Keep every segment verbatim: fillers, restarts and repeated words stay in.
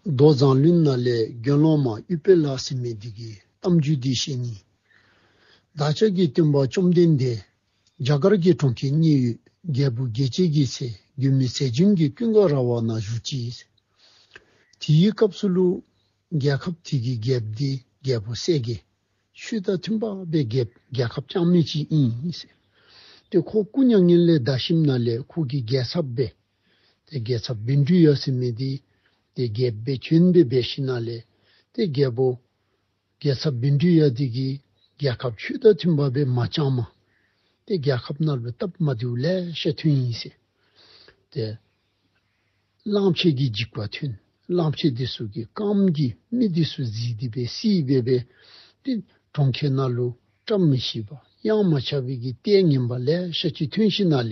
མདོ་མཛངས་བླུན་ནང་ལས་དགེ་སློང་མ་ཨུཏྤལ་ཟེར་མི་འདི་གི་གཏམ་རྒྱུད་འདི་བཤད་ནི། བདག་ཅག་གི་སྟོན་པ་བཅོམ་ལྡན་འདས་རྒྱ་གར་གྱི་གྲོང་ཁྱེར་མཉན་ཡོད་རྒྱལ་བུ་རྒྱལ་བྱེད་ཀྱི་ཚལ་མགོན་མེད་ཟས་སྦྱིན་གྱི་ཀུན་དགའ་ར་བ་ན་བཞུགས་ཅི། དེའི་སྐབས་སུ་ལུ་རྒྱལ་ཁབ་དེ་གི་རྒྱལཔོ་འདི་རྒྱལ་པོ་གསལ་རྒྱལ། ཆོས་དང་མཐུན་པ་སྦེ་རྒྱལཔོ་རྒྱལ་ཁབ་བསྐྱངས་མི་ཅིག་ཨིན་ཟེར། ཏེ་ཁོ་སྐུ་མྱ་ངན་ལས་འདས་ཞིནམ་ལས་ཁོ་གི་རྒྱལ་ཚབ་སྦེ་ཏེ་རྒྱལ་ཚབ་བཻ་ཌཱུརྱ་ཟེར་མི་འདི་ཏེ་རྒྱལཔོ་སྦེ་བྱོན་སྦེ་འབད་ཞིནམ་ལས་ཏེ་རྒྱལ་པོ་རྒྱལ་ཚབ་བཻ་ཌཱུརྱ་འདི་གིས་རྒྱལ་ཁབ་ཆོས་དང་མཐུན་པ་སྦེ་མ་བསྐྱངམ་ཏེ་རྒྱལ་ཁབ་ནང་ལུ་སྟབས་མ་བདེཝ་ལེ་ཤ་ཐོན་ཡི་ཟེར། ཏེ་གླངམོ་ཆེ་གི་འཇིགས་པ་ཐོན། གླངམོ་ཆེ་འདི་ཚུ་གིས་རྐངམ་གིས་མི་འདི་ཚུ་བཟེད་དེ་སྦེ་བསད་སྦེ་སྦེ་ཏེ་གྲོང་ཁྱེར་ནང་ལུ་བཀྲ་མི་ཤིས་པ་གཡང་མ་ཆགས་པའི་གི་ལྟས་ངན་པ་ལེ་ཤ་ཅིག་ཐོན་ཞིནམ་ལས།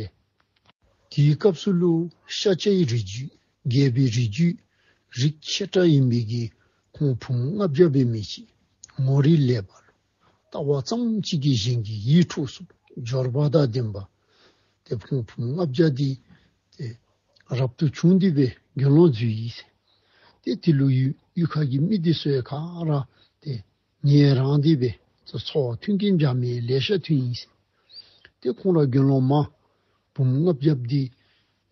དེའི་སྐབས་སུ་ལུ་ཤཱཀྱའི་རིགས་རྒྱུད་རྒྱལ་པོའི་རིགས་རྒྱུད་རིགས་ཆེ་དྲགས་ཨིན་པའི་གི་ཁོང་བུམོ་ལྔ་བརྒྱ་འབད་མི་ཅིག་ངོ་རིས་ལེགས་པ་ལུ་ལྟ་བ་ཙམ་ཅིག་གིས་གཞན་གྱི་ཡིད་འཕྲོག་ཚུགསཔ་འབྱོར་པ་དང་ལྡན་པ་ཏེ་ཁོང་བུམོ་ལྔ་བརྒྱ་འདི་ཏེ་རབ་ཏུ་བྱུང་སྟེ་སྦེ་དགེ་སློང་འཛུལ་ཡི་ཟེར། ཏེ་དེ་ལུ་ཡུལ་ཡུལ་ཁ་གི་མི་འདི་ཚུ་ཡང་ག་ར་ཏེ་ངལ་རངས་ཏེ་སྦེ་ཚོགས་མཐུན་རྐྱེན་འཇགས་མི་ལེ་ཤ་ཐོན་ཡི་ཟེར། ཏེ་ཁོང་ར་དགེ་སློང་མ་བུམོ་ལྔ་བརྒྱ་འདི་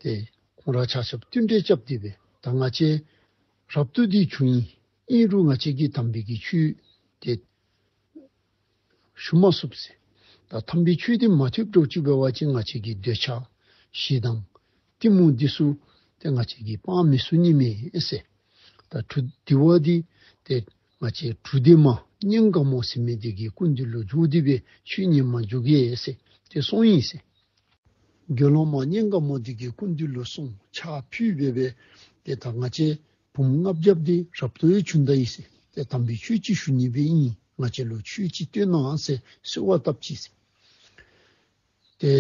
ཏེ་ཁོང་ར་ཆ་ཁྱབ་བསྟུན་གྲོས་རྐྱབ་སྟེ་སྦེ་ད་ང་བཅས་རབ་ཏུ་འདི་བྱུང་ཡི། ཨིན་རུང་ང་བཅས་ཀྱིས་དམ་པའི་གི་ཆོས་ཏེ་ཞུ་མ་ཚུགས་ཟེར། ད་དམ་པའི་ཆོས་འདི་མ་ཐོབ་འགྱོ་ཅི་འབད་བ་ཅིན་ང་བཅས་ཀྱི་འདོད་ཆགས་ཞེ་སྡང་གཏི་མུག་འདི་ཚུ་ཏེ་ང་བཅས་ཀྱིས་སྤང་མི་ཚུགས་ནི་མས་ཟེར། ད་གྲུབ་དེ་བ་འདི་ཏེ་ང་བཅས་གྲུབ་སྡེ་མ་གཉན་དགའ་མོ་ཟེར་མི་འདི་གི་སྐུ་མདུན་ལུ་འགྱོ་སྟེ་སྦེ་ཆོས་ཉན་མ་འགྱོ་གེ་ཟེར་ཏེ་གསུངས་ཡི་ཟེར། དགེ་སློང་མ་གཉན་དགའ་མོ་འདི་གི་སྐུ་མདུན་ལུ་སོང་ཕྱག་ཕུལ་སྦེ་སྦེ་ཏེ་ད་ང་བཅས་བུམོ་ལྔ་བརྒྱ་འདི་རབ་ཏུ་ཡང་བྱུང་ད་ཡི་ཟེར། ཏེ་དམ་པའི་ཆོས་ཅིག་ཞུ་ནི་སྦེ་ཨིན། ང་བཅས་ལུ་ཆོས་ཅིག་སྟོན་གནང་ཟེར་གསོལ་བ་བཏབ་ཅི་ཟེར། ཏེ་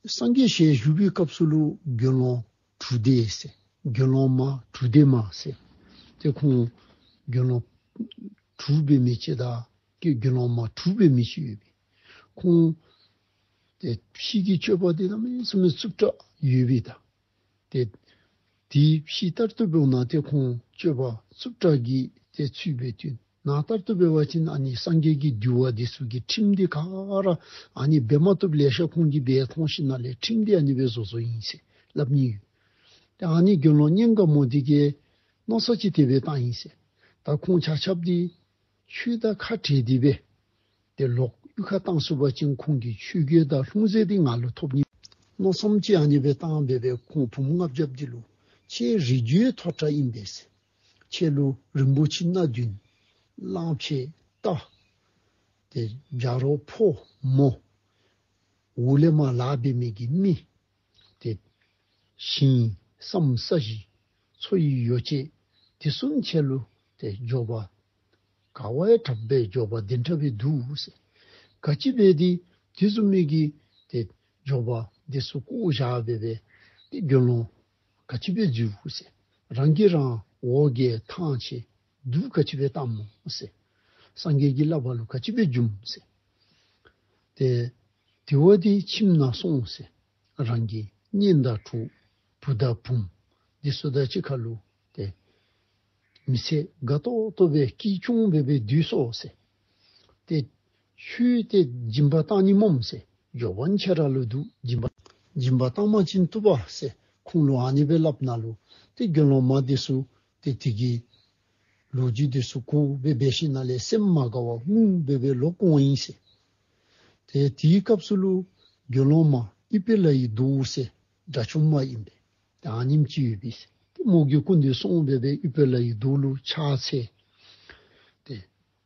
སངས་རྒྱས་ཞལ་བཞུགས་པའི་སྐབས་སུ་ལུ་དགེ་སློང་གྲུབ་སྡེ་ཟེར་དགེ་སློང་མ་གྲུབ་སྡེ་མ་ཟེར་ཏེ་ཁོང་དགེ་སློང་དྲུག་འབད་མི་ཅིག་དང་དགེ་དགེ་སློང་མ་དྲུག་འབད་མི་ཅིག་ཡོད་པས། ཁོང་ཏེ་ཕྱི་གི་སྤྱོད་པ་འདི་གནམ་མེད་ས་མེད་རྩུབ་དྲགས་ཡོད་པས་ད། ཏེ་དེ་ཕྱི་ལྟར་དུ་འབདཝ་ད་ཏེ་ཁོང་སྤྱོད་པ་རྩུབ་དྲགས་ཀྱི་ཏེ་ཚུལ་སྦེ་སྟོན། ནང་ལྟར་དུ་འབད་བ་ཅིན་ཨ་ནི་སངས་རྒྱས་ཀྱི་འདུལ་བ་འདི་ཚུ་གི་ཁྲིམས་འདི་ག་ར་ཨ་ནི་འབད་མ་བཏུབ་ལེ་ཤ་ཁོང་གིས་འབད་མཐོང་ཞིནམ་ལས་ཁྲིམས་འདི་ཨ་ནི་སྦེ་བཟོ་བཟོཝ་ཨིན་ཟེར་སླབ་ནི་ཡོད། ཏེ་ཨ་ནི་དགེ་སློང་གཉན་དགའ་མོ་འདི་གིས་མནོ་བསམ་ཅིག་དེ་སྦེ་བཏང་ཡི་ཟེར། ད་ཁོང་ཆ་ཁྱབ་འདི་ཆོས་དང་ཁ་བྲལ་ཏེ་སྦེ་ཏེ་ལོག་གཡུས་ཁར་བཏང་ཚུགས་པ་ཅིན་ཁོང་གི་ཆོས་གོས་དང་ལྷུང་བཟེད་འདི་ང་ལུ་ཐོབ་ནི། མནོ་བསམ་ཅིག་ཨ་ནི་སྦེ་བཏང་སྦེ་སྦེ་ཁོང་བུམོ་ལྔ་བརྒྱ་འདི་ལུ་ཁྱེད་རིགས་རྒྱུད་མཐོ་དྲགས་ཨིན་པས་ཟེར། ཁྱེད་ལུ་རིན་པོ་ཆེ་སྣ་བདུན་གླང་ཆེན་རྟ་ཏེ་བྱ་རོག་ཕོ་མོ་འོག་ལས་མར་ལཱ་འབད་མི་གི་མི་ཏེ་ཞིང་སའམ་ས་གཞི་འཚོ་བའི་ཡོ་བྱད་དེ་ཚུ་ཁྱེད་ལུ་ཏེ་འབྱོར་པ་ག་བ་ཡང་དྲག་པའི་འབྱོར་པ་ལྡན་དྲགས་སྦེ་འདུག་ཟེར། ག་ཅི་འབད་དེ་དེ་བཟུམ་མའི་གི་ཏེ་འབྱོར་པ་དེ་ཚུ་བཀོ་བཞག་སྦེ་སྦེ་ཏེ་དགེ་སློང་ག་ཅི་སྦེ་འཛུལ་ཟེར། རང་གིས་རང་འོ་བརྒྱལ་ཐང་ཆད་སྡུག་ག་ཅི་སྦེ་བཏངམ་སྨོ་ཟེར། སངས་རྒྱས་ཀྱི་བསླབ་པ་ལུ་ག་ཅི་སྦེ་འཇུག་ཟེར། ཏེ་དེ་བ་འདི་ཁྱིམ་ནང་སོང་ཟེར། རང་གི་གཉེན་དང་གྲོགས་བུ་དང་བུམོ་འདི་ཚུ་དང་གཅིག་ཁར་ལུ་ཏེ་མི་ཚེ་དགའ་ཏོག་ཏོ་སྦེ་སྐྱིད་སྐྱོང་སྦེ་སྦེ་སྡོད་སོང་ཟེར། ཏེ་ཁྱོད་ཏེ་སྦྱིན་པ་བཏང་ནི་སྨོ་ཟེར། འབྱོར་པ་ཁྱོད་ར་ལུ་འདུག། སྦྱིན་པ་སྦྱིན་པ་བཏང་པ་ཅིན་བཏུབ་པས་ཟེར་ཁོང་ལུ་ཨ་ནི་སྦེ་སླབ་ནང་ལུ་ཏེ་དགེ་སློང་མ་འདི་ཚུ་ཏེ་དེ་གི་ལོ་རྒྱུས་འདི་ཚུ་གོ་སྦེ་འབད་ཞིནམ་ལས་སེམས་མ་དགའ་བར་ངུ་སྦེ་སྦེ་ལོག་འོང་ཡི་ཟེར། ཏེ་དེའི་སྐབས་སུ་ལུ་དགེ་སློང་མ་ཨུཏྤལའི་མདོག་ཟེར་དགྲ་བཅོམ་པ་ཨིན་པས། ཏེ་ཨ་ནེམ་ཅིག་ཡོད་པས་ཟེར། ཏེ་མོ་གི་སྐུ་མདུན་སོང་སྦེ་སྦེ་ཨུཏྤལའི་མདོག་ལུ་ཕྱག་འཚལ། ཏེ་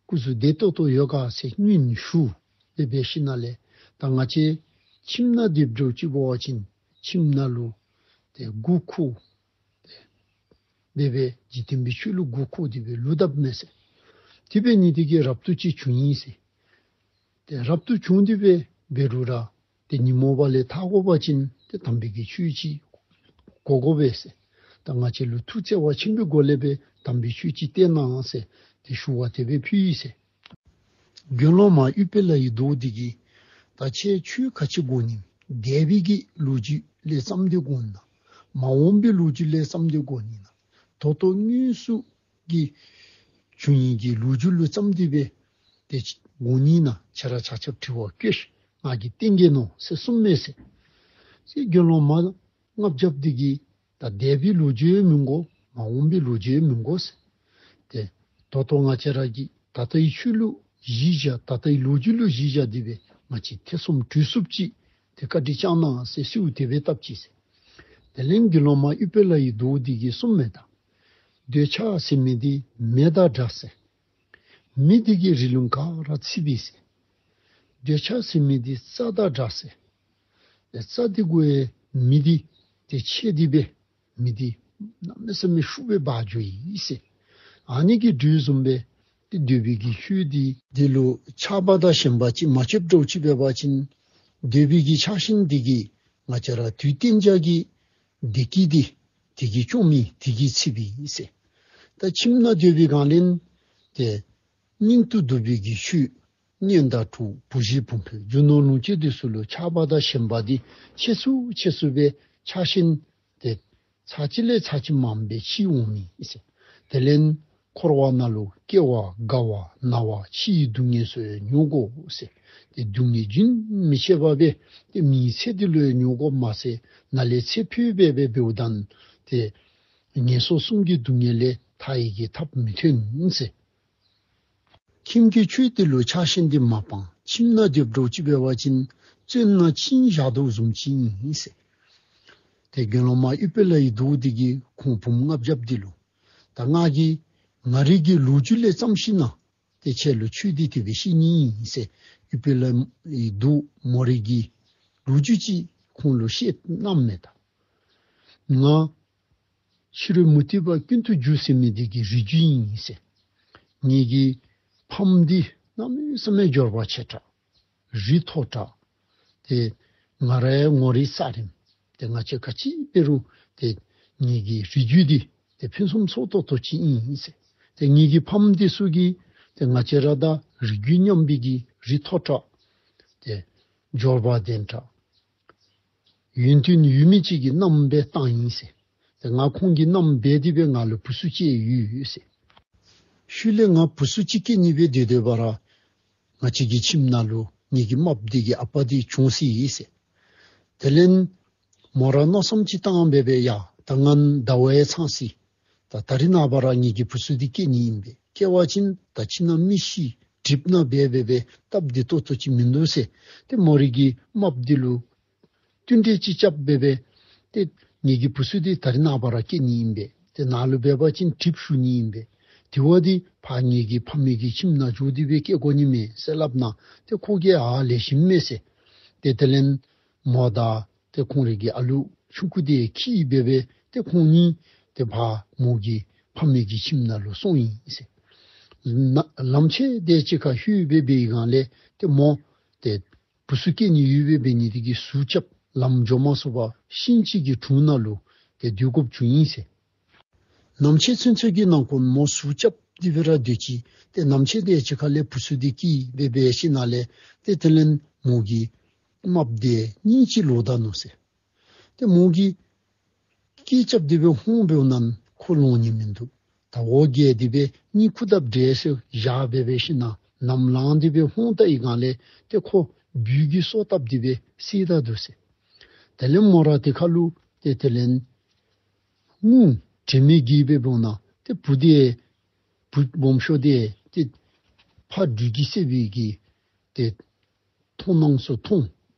སྐུ་གཟུགས་བདེ་ཏོག་ཏོ་ཡོད་ག་ཟེར་སྙུན་ཞུ་སྦེ་འབད་ཞིནམ་ལས་ད་ང་བཅས་ཁྱིམ་ནང་སྡོད་འགྱོ་ཅི་འབད་བ་ཅིན་ཁྱིམ་ནང་ལུ་ཏེ་མགུ་འཁོར་ཏེ་སྦེ་སྦེ་འཇིག་རྟེན་པའི་ཆོས་ལུ་མགུ་འཁོར་ཏེ་སྦེ་ལུས་དཔ་མས་ཟེར། དེ་འབད་ནི་དེ་གིས་རབ་ཏུ་ཅིག་བྱུང་ཡི་ཟེར། ཏེ་རབ་ཏུ་བྱུང་སྟེ་སྦེ་འབད་རུང་ར་ཏེ་ཉོན་མོངས་པ་ལས་ཐར་དགོ་པ་ཅིན་ཏེ་དམ་པའི་གི་ཆོས་ཅིག་གོ་དགོ་པས་ཟེར། ད་ང་བཅས་ལུ་ཐུགས་བརྩེ་བ་ཆེན་པོའི་སྒོ་ལས་སྦེ་དམ་པའི་ཆོས་ཅིག་སྟོན་གནང་ཟེར་ཏེ་ཞུ་བ་དེ་སྦེ་ཕུལ་ཡི་ཟེར། དགེ་སློང་མ་ཨུཏྤལའི་མདོག་འདི་གིས་ད་ཁྱེད་ཆོས་ག་ཅི་དགོ་ནི། འདས་པའི་གི་ལོ་རྒྱུས་ལས་བརྩམས་ཏེ་དགོ་ནི་ན། མ་འོངས་པའི་ལོ་རྒྱུས་ལས་བརྩམས་ཏེ་དགོ་ནི་ན། ད་ལྟོ་དངོས་སུ་གི་བྱུང་ཡི་གི་ལོ་རྒྱུས་ལུ་བརྩམས་ཏེ་སྦེ་ཏེ་དགོན་གཉིས་ནང་ཁྱེད་ར་ཆ་ཁྱབ་དྲི་བ་བཀོད་ང་གིས་བསྟན་གེ་ནོ་ཟེར་གསུངས་མས་ཟེར། ཟེར་དགེ་སློང་མ་ལྔ་བརྒྱ་འདི་གིས་ད་འདས་པའི་ལོ་རྒྱུས་མི་དགོ་མ་འོངས་པའི་ལོ་རྒྱུས་མི་དགོ་ཟེར། ཏེ་ད་ལྟོ་ང་བཅས་ར་གི་ད་ལྟའི་ཆོས་ལུ་གཞི་བཞག་ད་ལྟའི་ལོ་རྒྱུས་ལུ་གཞི་བཞག་སྟེ་སྦེ་ང་བཅས་ཐེ་ཚོམ་གྲོལ་ཚུགསཔ་ཅིག་ཏེ་བཀའ་དྲིན་བསྐྱང་གནང་ཟེར་གསོལཝ་དེ་སྦེ་བཏབ་ཅི་ཟེར། དེ་ལས་དགེ་སློང་མ་ཨུཏྤ་ལའི་མདོག་འདི་གིས་གསུངས་མས་ད། འདོད་ཆགས་ཟེར་མི་འདི་མེ་དང་འདྲ་ཟེར། མེ་འདི་གིས་རི་ལུང་ག་ར་འཚིག་པས་ཟེར། འདོད་ཆགས་ཟེར་མི་འདི་རྩྭ་དང་འདྲ་ཟེར། རྩྭ་འདི་གུ་ཡང་མེ་འདི་ཏེ་མཆེད་དེ་སྦེ་མེ་འདི་གནམ་མེད་ས་མེད་ཤུགས་སྦེ་འབར་འགྱོ་ཡི་ཟེར། ཨ་ནི་གི་དུས་བཟུམ་སྦེ་ཏེ་འདོད་པའི་གི་ཆོས་འདི་འདི་ལུ་ཆགས་པ་དང་ཞེན་པ་ཅིག་མ་སྐྱེསཔ་འདྲཝ་ཅིག་འབད་བ་ཅིན་འདོད་པའི་གི་ཆགས་ཞེན་འདི་གིས་ང་བཅས་ར་དུས་གཏན་འཇགས་ཀྱི་བདེ་སྐྱིད་འདི་དེ་གིས་བཅོམ་མི་དེ་གིས་འཚིག་པས་ཟེར། ད་ཁྱིམ་ནང་སྡོད་པའི་སྒང་ལས་ཏེ་སྙིང་དུ་སྡུག་པའི་གི་ཆོས་གཉེན་དང་གྲོགས་བུ་གཞི་བུམོ་རྒྱུ་ནོར་ལོངས་སྤྱོད་འདི་ཚུ་ལུ་ཆགས་པ་དང་ཞེན་པ་འདི་ཆེ་སུ་ཆེ་སུ་སྦེ་ཆགས་ཞེན་ཏེ་ཚར་གཅིག་ལས་ཚར་གཅིག་མངམ་སྦེ་ཆགས་འོང་མི་ཨིན་ཟེར། དེ་ལས་འཁོར་བ་ནང་ལུ་སྐྱེ་བ་རྒ་བ་ན་བ་འཆི་བའི་སྡུག་བསྔལ་ཚུ་ཡང་མྱོང་དགོ་ཟེར། ཏེ་སྡུག་བསྔལ་རྒྱུན་མི་ཆད་པ་སྦེ་ཏེ་མི་ཚེ་འདི་ལུ་ཡང་མྱོང་དགོ་མ་ཚད་ནཱ་ལས་ཚེ་འཕོས་སྦེ་འབདཝ་ད་ཏེ་ངན་སོང་གསུམ་གྱི་སྡུག་བསྔལ་ལས་ཐར་ནི་གི་ཐབས་མི་ཐོན་ཟེར། ཁྱིམ་གྱི་ཆོས་འདི་ལུ་ཆགས་ཞེན་འདི་མ་སྤང་ཁྱིམ་ནང་སྡོདཔ་འདྲཝ་ཅིག་འབད་བ་ཅིན་བཙོན་ནང་བྱིང་བཞག་དོ་བཟུམ་ཅིག་ཨིན་ཟེར། ཏེ་དགེ་སློང་མ་ཨུཏྤ་ལའི་མདོག་འདི་གིས་ཁོང་བུམོ་ལྔ་བརྒྱ་འདི་ལུ་ད་ང་གིས་ང་རའི་གི་ལོ་རྒྱུས་ལས་བརྩམས་ཞིནམ་ལས་ཏེ་ཁྱེད་ལུ་ཆོས་འདི་དེ་སྦེ་བཤད་ནི་ཨིན་ཟེར། ཨུཏྤ་ལའི་མདོག་མོ་རའི་གི་ལོ་རྒྱུས་ཅིག་ཁོང་ལུ་བཤད་གནངམ་མས་ད། ང་ཕྱི་རོལ་མུ་སྟེགས་པ་ཀུན་ཏུ་རྒྱུ་ཟེར་མི་འདི་གི་རིགས་རྒྱུད་ཨིན་ཟེར། ངེ་གི་ཕམ་འདི་གནམ་མེད་ས་མེད་འབྱོར་པ་ཆེ་དྲགས་རིགས་མཐོ་དྲགས། ཏེ་ང་རའི་ངོ་རིས་ས་རིམ་ཏེ་ང་བཅས་ག་ཅི་འབད་རུང་ཏེ་ངེ་གི་རིགས་རྒྱུད་འདི་ཏེ་ཕུན་སུམ་ཚོགས་ཏོག་ཏོ་ཅིག་ཨིན་ཟེར། ཏེ་ངེ་གི་ཕམ་འདི་ཚུ་གིས་ཏེ་ང་བཅས་ར་དང་རིགས་རྒྱུད་མཉམ་པའི་གི་རིགས་མཐོ་དྲགས་ཏེ་འབྱོར་པ་ལྡན་དྲགས་ཡོན་ཏན་ཡོད་མི་ཅིག་གི་མནའམ་སྦེ་བཏང་ཡི་ཟེར། ཏེ་ང་ཁོང་གི་མནའམ་འབད་དེ་སྦེ་ང་ལུ་བུ་ཚུ་གཅིག་ཡོད་ཟེར། ཤུལ་ལས་ང་བུ་ཚུ་གཅིག་སྐྱེ་ནི་སྦེ་སྡོད་སྡོད་པ་ར་ང་བཅས་ཀྱི་ཁྱིམ་ནང་ལུ་ངེ་གི་རྨགཔ་འདི་གི་ཨ་པ་འདི་གྱོངས་སོ་ཡི་ཟེར། དེ་ལས་མོ་ར་མནོ་བསམ་ཅིག་བཏང་སྦེ་སྦེ་ཡ་ད་ང་ཟླཝ་ཡང་ཚང་སོ་ཡི། ད་ད་རིས་ནངས་པ་ར་ངེ་གི་བུ་ཚུ་འདི་སྐྱེ་ནི་ཨིན་པས། སྐྱེ་བ་ཅིན་ད་ཁྱིམ་ནང་མི་ཤི་གྲིབ་ནང་སྦེ་སྦེ་སྦེ་སྟབས་བདེ་ཏོག་ཏོ་ཅིག་མིན་འདུག་ཟེར། ཏེ་མོ་རའི་གི་རྨགཔ་འདི་ལུ་བསྟུན་གྲོས་ཅིག་རྐྱབ་སྦེ་སྦེ་ཏེ་ངེ་གི་བུ་ཚུ་འདི་ད་རིས་ནངས་པ་ར་སྐྱེ་ནི་ཨིན་པས། ཏེ་ནཱ་ལུ་འབད་བ་ཅིན་གྲིབ་ཞུགས་ནི་ཨིན་པས། དེ་བ་འདི་ཕར་ངེ་གི་ཕ་མེས་ཀྱི་ཁྱིམ་ནང་འགྱོ་སྟེ་སྦེ་སྐྱེ་དགོ་ནི་མས་ཟེར་སླབ་ནུག། ཏེ་ཁོ་གིས་ཨ་ལེགས་ཤོམ་མས་ཟེར། ཏེ་དེ་ལས་མོ་དང་ཏེ་ཁོང་རའི་གི་ཨ་ལུ་ཆུང་ཀུ་འདི་འཁྱིད་སྦེ་སྦེ་ཏེ་ཁོང་གཉིས་ཏེ་ཕར་མོ་གི་ཕ་མེས་ཀྱི་ཁྱིམ་ནང་ལུ་སོང་ཡི་ཟེར། ན་ལམ་ཕྱེད་དེ་ཅིག་ཁར་ལྷོད་སྦེ་འབད་བའི་སྒང་ལས་ཏེ་མོ་ཏེ་བུ་ཚུ་སྐྱེ་ནི་ཡོད་པའི་འབད་ནི་དེ་གིས་ཟུག་རྐྱབ་ལམ་འགྱོ་མ་ཚུགས་པར་ཤིང་ཅིག་གི་དྲུང་ནང་ལུ་ཏེ་སྡོད་དགོཔ་བྱུང་ཡི་ཟེར། ནམ་ཕྱེད་ཚུན་ཚོད་ཀྱི་ནང་འཁོད་མོ་ཟུག་རྐྱབ་སྟེ་སྦེ་ར་སྡོད་ཅི། ཏེ་ནམ་ཕྱེད་དེ་ཅིག་ཁར་ལས་བུ་ཚུ་འདི་སྐྱེས་སྦེ་འབད་ཞིནམ་ལས་ཏེ་དེ་ལས་མོ་གི་རྨགཔ་འདི་གཉིད་ཅིག་ལོག་ད་ནུག་ཟེར། ཏེ་མོ་གིས་སྐད་རྐྱབ་སྟེ་སྦེ་ཧོང་འབདཝ་ད་ཁོ་ལོང་ནི་མིན་འདུག། ད་འོ་བརྒྱལ་ཏེ་སྦེ་གཉིད་ཁུག་དཔ་འདྲས་སེ་བཞག་སྦེ་འབད་ཞིནམ་ལས་ནམ་ལངས་ཏེ་སྦེ་ཧོང་ལྟ་བའི་སྒང་ལས་ཏེ་ཁོ་སྦུལ་གྱིས་སོ་བཏབ་སྟེ་སྦེ་བསད་ད་འདུག་ཟེར། དེ་ལས་མོ་ར་དེ་ཁར་ལུ་ཏེ་དེ་ལས་རྔུལ་དྲན་མེད་བརྒྱལ་སྦེ་འབདཝ་ད་ཏེ་བུ་འདི་བུ་སྦོམ་ཤོས་འདི་ཏེ་ཕར་སྦྲུལ་གྱིས་བསད་པའི་གི་ཏེ་མཐོང་སྣང་ཚུ་མཐོང་།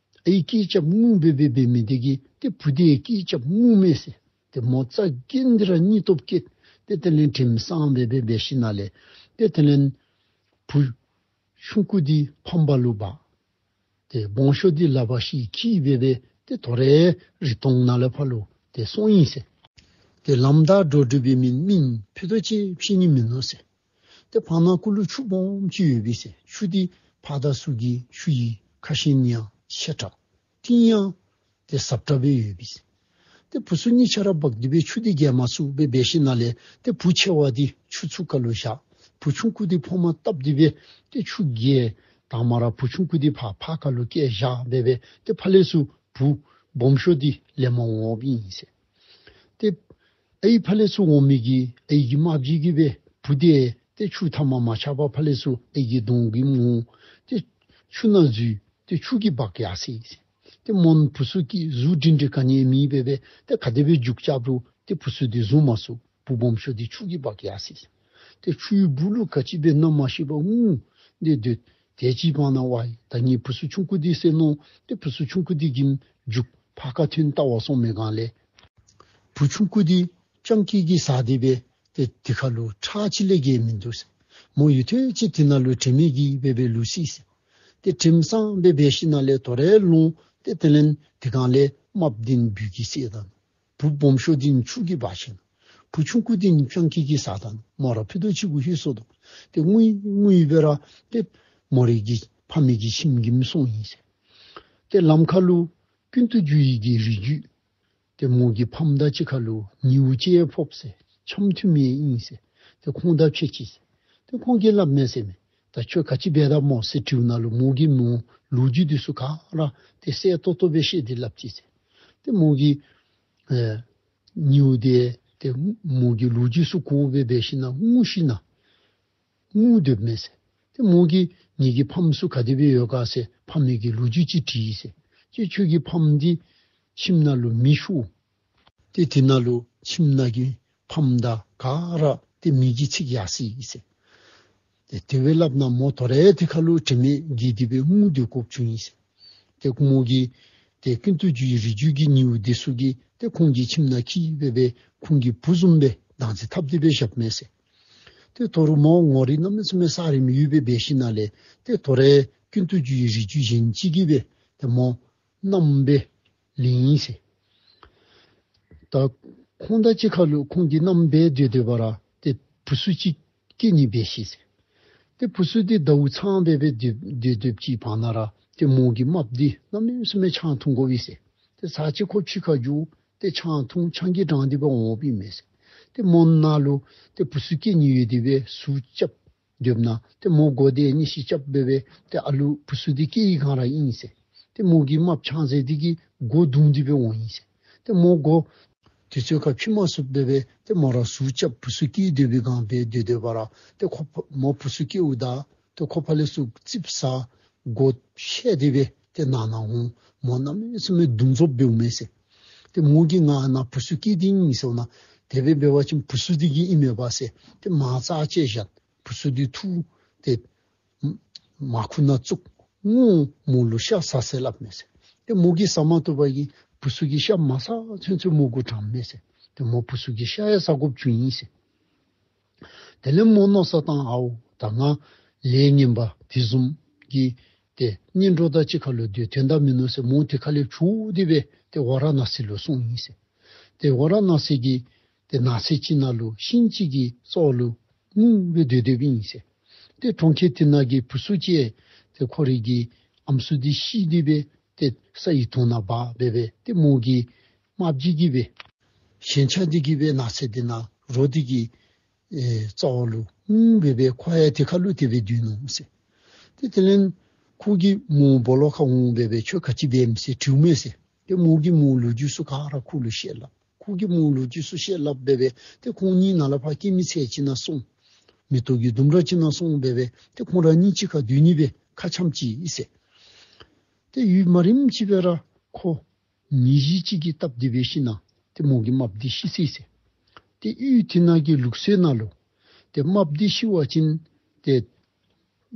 ཨའི་སྐད་རྐྱབ་ངུ་སྦེ་སྦེ་འབད་མི་དེ་གིས་ཏེ་བུ་དེ་སྐད་རྐྱབ་ངུ་མས་ཟེར། ཏེ་མོ་རྩ་འགེངས་ཏེ་ར་སྙིང་སྟོབས་བསྐྱེད་དེ་དེ་ལས་དྲན་སངས་སྦེ་སྦེ་འབད་ཞིནམ་ལས་ཏེ་དེ་ལས་བུ་ཆུང་ཀུ་འདི་ཕམ་པ་ལུ་འབག། ཏེ་སྦོམ་ཤོས་འདི་ལག་པ་བཤེད་འཁྱིད་སྦེ་སྦེ་ཏེ་དོ་རུང་རི་དོང་ནང་ལས་ཕར་ལུ་ཏེ་སོང་ཡི་ཟེར། ཏེ་ལམ་བདའ་འགྲོ་འགྲུལ་པའི་མི་མིང་ཕུད་རྡོག་ཅིག་ཕྱེ་ནི་མིན་ནུག་ཟེར། ཏེ་བར་ན་གུ་ལུ་ཆུ་སྦོམ་ཅིག་ཡོད་པས་ཟེར། ཆུ་འདི་ཕར་དང་ཚུར་གྱི་ཆུ་ཡི་ཁ་ཞེང་ཡང་ཆེ་དྲགས། གཏིང་ཡང་ཏེ་ཟབ་དྲགས་སྦེ་ཡོད་པས་ཟེར། ཏེ་བུ་ཚུ་གཉིས་ཆ་ར་འབག་སྟེ་སྦེ་ཆུ་འདི་བརྒལ་མ་ཚུགས་པར་འབད་ཞིནམ་ལས་ཏེ་བུ་ཆེ་བ་འདི་ཆུ་ཚུར་ཁ་ལུ་བཞག། བུ་ཆུང་ཀུ་འདི་ཕོ་མ་བཏབ་སྟེ་སྦེ་ཏེ་ཆུ་བརྒལ། དང་པ་ར་བུ་ཆུང་ཀུ་འདི་ཕར་ཕར་ཁ་ལུ་བསྐྱལ་བཞག་སྦེ་སྦེ་ཏེ་ཕར་ལས་ཚུར་བུ་སྦོམ་ཤོས་འདི་ལེན་པར་འོངམ་ཨིན་ཟེར། ཏེ་ ཨའི་ཕར་ལས་ཚུར་འོང་མི་གི་ཨའི་གི་རྨགཔ་འཇིག་གིས་སྦེ་བུ་དེ་ཏེ་ཆུ་མཐའ་མ་མ་ཆགས་པར་ཕར་ལས་ཚུར་ཨའི་གི་གདོང་གི་མུ་ཏེ་ཆུ་ནང་འཛུལ་ཏེ་ཆུ་གིས་འབག་ཡར་སོ་ཡི་ཟེར། ཏེ་མོ་བུ་ཚུ་གི་གཟུགས་སྒྲིང་སྒྲི་ག་ནི་མེད་པར་སྦེ་ཏེ་ག་དེ་སྦེ་རྒྱུག་རྐྱབ་རུང་ཏེ་བུ་ཚུ་དེ་བཟུང་མ་ཚུགས། བུ་སྦོམ་ཤོས་དེ་ཆུ་གིས་འབག་ཡར་སོ་ཡི་ཟེར། ཏེ་ཆུའི་སྦུག་ལུ་ག་ཅི་འབད་ན་མ་ཤེས་པར་ངུ་སྟེ་སྡོད། དེ་ཅིག་བར་ན་ཝའི་ད་ངེའི་བུ་ཚུ་ཆུང་ཀུ་དེ་ཟེར་མནོ། ཏེ་བུ་ཚུ་ཆུང་ཀུ་དེ་གིས་རྒྱུག་ཕར་ཁ་ཐོན་བལྟ་བར་སོང་མི་སྒང་ལས་བུ་ཆུང་ཀུ་དེ་སྤྱང་ཀི་གིས་ཟ་སྟེ་སྦེ་ཏེ་དེ་ཁ་ལུ་ཁྲག་ཅིག་ལས་བརྒལ་མིན་འདུག་ཟེར། མོ་ཡུན་ཐུང་ཅིག་དེ་ནང་ལུ་དྲན་མེད་ཀྱི་སྦེ་སྦེ་ལུས་སོ་ཡི་ཟེར། ཏེ་དྲནམ་སངས་སྦེ་འབད་ཞིནམ་ལས་དོ་རུང་ལོང་། ཏེ་དེ་ལས་དེ་སྒང་ལས་རྨགཔ་འདི་ནི་སྦུལ་གྱིས་བསད་ད་ནུག། བུ་སྦོམ་ཤོས་འདི་ནི་ཆུ་གིས་འབག་བཞག་ནུག། བུ་ཆུང་ཀུ་འདི་ནི་སྤྱང་ཀི་གིས་ཟ་ད་ནུག། མོ་ར་ཕུད་རྡོག་གཅིག་གུ་ལྷོད་སོ་ནུག། ཏེ་ངུ་ངུ་སྦེ་ར་ཏེ་མོ་རའི་གི་ཕ་མའི་གི་ཁྱིམ་གྱི་མི་སོང་ཡི་ཟེར། ཏེ་ལམ་ཁ་ལུ་ཀུན་ཏུ་རྒྱུ་ཡི་གི་རིགས་རྒྱུད་ཏེ་མོ་གི་ཕམ་དང་གཅིག་ཁར་ལུ་ཉེའུ་ཅིག་ཕོགཔ་ཟེར། འཆམ་མཐུན་མི་ཨིན་ཟེར། ཏེ་ཁོང་དང་ཕྱད་ཅི་ཟེར། ཏེ་ཁོང་གིས་སླབ་མས་ཟེར་མས། ད་ཁྱོད་ག་ཅི་འབད་ད་སྨོ་ཟེར་དྲིཝ་ད་ལུ་མོ་གིས་མོ་ལོ་རྒྱུས་འདི་ཚུ་ག་ར་ཏེ་གསལ་ཏོག་ཏོ་སྦེ་བཤད་དེ་སླབ་ཅི་ཟེར། ཏེ་མོ་གིས་ཨེ་ཉེའུ་དེ་ཏེ་མོ་གི་ལོ་རྒྱུས་ཚུ་གོ་སྦེ་འབད་ཞིནམ་ངུ་ཞིནམ་ངུ་སྡོདཔ་མས་ཟེར། ཏེ་མོ་གིས་ངེ་གི་ཕམ་ཚུ་ག་དེ་སྦེ་ཡོད་ག་ཟེར་ཕ་མའི་གི་ལོ་རྒྱུས་ཅིག་དྲིས་ཟེར། ཏེ་ཁྱོད་ཀྱི་ཕམ་འདི་ཁྱིམ་ནང་ལུ་མེ་ཤོར། ཏེ་དེ་ནང་ལུ་ཁྱིམ་ནང་གི་ཕམ་དང་ག་ར་ཏེ་མེ་གིས་འཚིག་ཡར་སོ་ཡི་ཟེར། ཏེ་དེ་སྦེ་སླབ་ད་མོ་དོ་རུང་དེ་ཁ་ལུ་དྲན་མེད་ཀྱི་དེ་སྦེ་ངུ་སྡོད་དགོཔ་བྱུང་ཡི་ཟེར། ཏེ་མོ་གིས་ཏེ་ཀུན་ཏུ་རྒྱུའི་རིགས་རྒྱུད་ཀྱི་ཉེའུ་དེ་ཚུ་གིས་ཏེ་ཁོང་གི་ཁྱིམ་ནང་འཁྱིད་སྦེ་སྦེ་ཁོང་གི་བུ་བཟུམ་སྦེ་བདག་འཛིན་འཐབ་སྟེ་སྦེ་བཞགཔ་མས་ཟེར། ཏེ་དོ་རུང་མོ་ངོ་རིས་གནམ་མེད་ས་མེད་ས་རིངམ་ཡོད་སྦེ་འབད་ཞིནམ་ལས་ཏེ་དོ་རུང་ཀུན་ཏུ་རྒྱུའི་རིགས་རྒྱུད་གཞན་ཅིག་གིས་སྦེ་ཏེ་མོ་མནའམ་སྦེ་ལེན་ཡི་ཟེར། ད་ཁོང་དང་གཅིག་ཁར་ལུ་ཁོང་གིས་མནའམ་སྦེ་སྡོད་སྡོད་པ་ར་ཏེ་བུ་ཚུ་ཅིག་སྐྱེ་ནི་འབད་ཤི་ཟེར། ཏེ་བུ་ཚུ་འདི་ཟླཝ་ཚང་སྦེ་སྦེ་སྡོད་སྡོད་སྡོདཔ་ཅིག་བར་ན་ར་ཏེ་མོ་གི་རྨགཔ་འདི་གནམ་མེད་ས་མེད་ཆང་འཐུང་དགོ་པས་ཟེར། ཏེ་ཚར་གཅིག་ཁོ་ཕྱི་ཁར་འགྱོ་ཏེ་ཆང་འཐུང་ཆང་གིས་འགྲངས་ཏེ་སྦེ་འོངམ་ཨིན་མས་ཟེར། ཏེ་མོ་ནང་ལུ་ཏེ་བུ་ཚུ་སྐྱེ་ནི་ཡོད་དེ་སྦེ་ཟུག་རྐྱབ་སྡོདཔ་ད་ཏེ་མོ་སྒོ་དེ་ནི་ཤིག་རྐྱབ་སྦེ་སྦེ་ཏེ་ཨ་ལུ་བུ་ཚུ་འདི་སྐྱེ་བའི་སྒང་ར་ཨིན་ཟེར། ཏེ་མོ་གི་རྨགཔ་ཆང་ཟེར་འདི་གིས་སྒོ་བརྡུང་སྟེ་སྦེ་འོང་ཡི་ཟེར། ཏེ་མོ་སྒོ་དུས་ཚོད་ཁར་ཕྱེ་མ་ཚུགས་སྦེ་སྦེ་ཏེ་མོ་ར་ཟུག་རྐྱབ་བུ་ཚུ་སྐྱེ་སྡོད་པའི་སྒང་སྦེ་སྡོད་སྡོད་པ་ར་ཏེ་ཁོ་ཕ་མོ་བུ་ཚུ་སྐྱེཝ་ད་ཏེ་ཁོ་ཕར་ལས་ཚུར་ཙིགཔ་ཟ་སྒོ་ཕྱེ་སྟེ་སྦེ་ཏེ་ནང་ན་འོང་མོ་གནམ་མེད་ས་མེད་བརྡུང་རྫོབ་འབདཝ་མས་ཟེར། ཏེ་མོ་གིས་ང་ནཱ་བུ་ཚུ་སྐྱེ་སྟེ་ཨིན་ཟེར་ན་དེ་སྦེ་འབད་བ་ཅིན་བུ་ཚུ་འདི་གིས་ཨིན་མས་པ་ཟེར་ཏེ་མར་རྩ་བཅད་བཞག། བུ་ཚུ་འདི་འཐུ་སྟེ་མར་ཁུ་ནང་བཙུགས། སྔོན་མོ་ལུ་ཤ་ཟ་ཟེར་སླབ་མས་ཟེར། ཏེ་མོ་གིས་ཟ་མ་བཏུབ་པ་གིས་བུ་ཚུ་གིས་ཤ་མ་ཟ་ཚུན་ཚོད་མོ་གུ་དྲངམ་མས་ཟེར། ཏེ་མོ་བུ་ཚུ་གི་ཤ་ཡང་ཟ་དགོཔ་བྱུང་ཡི་ཟེར། དེ་ལས་མོ་མནོ་བསམ་བཏང་ཨའོ་ད་ང་ལས་ངན་པ་དེ་བཟུམ་གྱི་ཏེ་གཉེན་གྲོགས་དང་གཅིག་ཁར་ལུ་སྡོད་དོན་དག་མིན་ནུག་ཟེར་མོ་དེ་ཁ་ལས་བྱོག་སྟེ་སྦེ་ཏེ་ཝ་ར་ཎ་སི་ལུ་སོང་ཡི་ཟེར། ཏེ་ཝ་ར་ཎ་སི་གི་ཏེ་ནགས་ཚལ་ཅིག་ནང་ལུ་ཤིང་ཅིག་གི་རྩ་བ་ལུ་ངུ་སྦེ་སྡོད་སྡོདཔ་ཨིན་ཟེར། ཏེ་གྲོང་ཁྱེར་དེ་ནང་གི་བུ་ཚུ་ཅིག་ཏེ་ཁོ་རའི་གི་ཨམ་སྲུ་འདི་ཤི་སྟེ་སྦེ་ཏེ་ས་ཡི་དོང་ནང་སྦ་སྦེ་སྦེ་ཏེ་མོ་གི་རྨགཔ་འདི་གིས་སྦེ་ཞེན་ཆགས་འདི་གིས་སྦེ་ནགས་ཚལ་འདི་ནང་རོ་འདི་གི་ཨེ་རྩ་བ་ལུ་ངུ་སྦེ་སྦེ་ཁོ་ཡང་དེ་ཁ་ལུ་དེ་སྦེ་སྡོད་ནུག་ཟེར། ཏེ་དེ་ལས་ཁོ་གི་མོ་སྦོ་ལོགས་ཁར་འོང་སྦེ་སྦེ་ཁྱོད་ག་ཅི་འབདཝ་ཨིན་ཟེར་དྲིཝ་མས་ཟེར། ཏེ་མོ་གིས་མོ་ལོ་རྒྱུས་ཚུ་ག་ར་ཁོ་ལུ་བཤད་སླབ། ཁོ་གིས་མོ་ལོ་རྒྱུས་ཚུ་བཤད་སླབ་སྦེ་སྦེ་ཏེ་ཁོང་གཉིས་ནཱ་ལས་ཕར་སྐྱེད་མོས་ཚལ་ཅིག་ནང་སོང་། མེ་ཏོག་གི་ལྡུམ་ར་ཅིག་ནང་སོང་སྦེ་སྦེ་ཏེ་ཁོང་ར་གཉིས་གཅིག་ཁར་སྡོད་ནི་སྦེ་ཁ་འཆམ་ཅི་ཨིན་ཟེར། ཏེ་ཡུན་མ་རིངམ་ཅིག་སྦེ་ར་ཁོ་ནད་གཞི་ཅིག་གིས་བཏབ་སྟེ་འབད་ཞིན་ན་ཏེ་མོ་གི་རྨགཔ་འདི་ཤི་སོ་ཡི་ཟེར། ཏེ་ཡུལ་དེ་ནང་གི་ལུགས་སྲོལ་ནང་ལུ་ཏེ་རྨགཔ་འདི་ཤི་བ་ཅིན་ཏེ་